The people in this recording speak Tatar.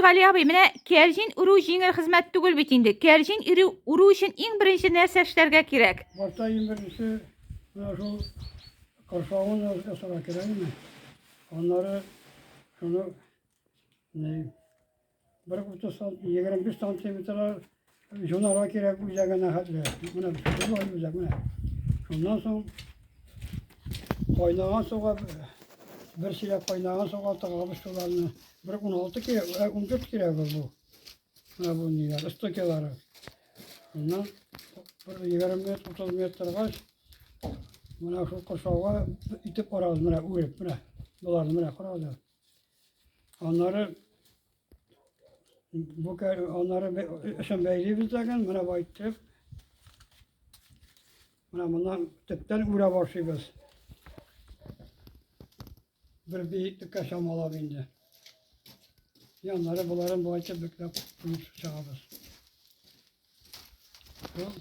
Мөхәммәтгали абый, менә кәрҗин үрү җиңел хезмәт түгел бит инде. Кәрҗин үрү, үрү өчен иң беренче нәрсә эшләргә кирәк? Башта иң беренче менә шул корсагын ясарга кирәк иде. Аннары шуны ни, бер 30 25 сантиметр жонарга кирәк үзәгенә хәтле. Менә шулай үзәк менә. Шуннан соң кайнаган суга бер чиләк кайнаган суга тыгабыз шуларны. Бер 16 кирәк, 14 кирәк бу. Менә бу ниләр, стыкилары. Шуннан бер 20 минут, 30 минут торгач, менә шул корсауга итеп карабыз, менә үреп, менә боларны менә карагыз. Аннары бу аннары өчен бәйлибез дәген, менә бу итеп. Менә моннан төптән үрә башлыйбыз. Бер биеклеккә чамалап инде. Яннары боларын болай итеп бөкләп куеп чыгабыз. Шул.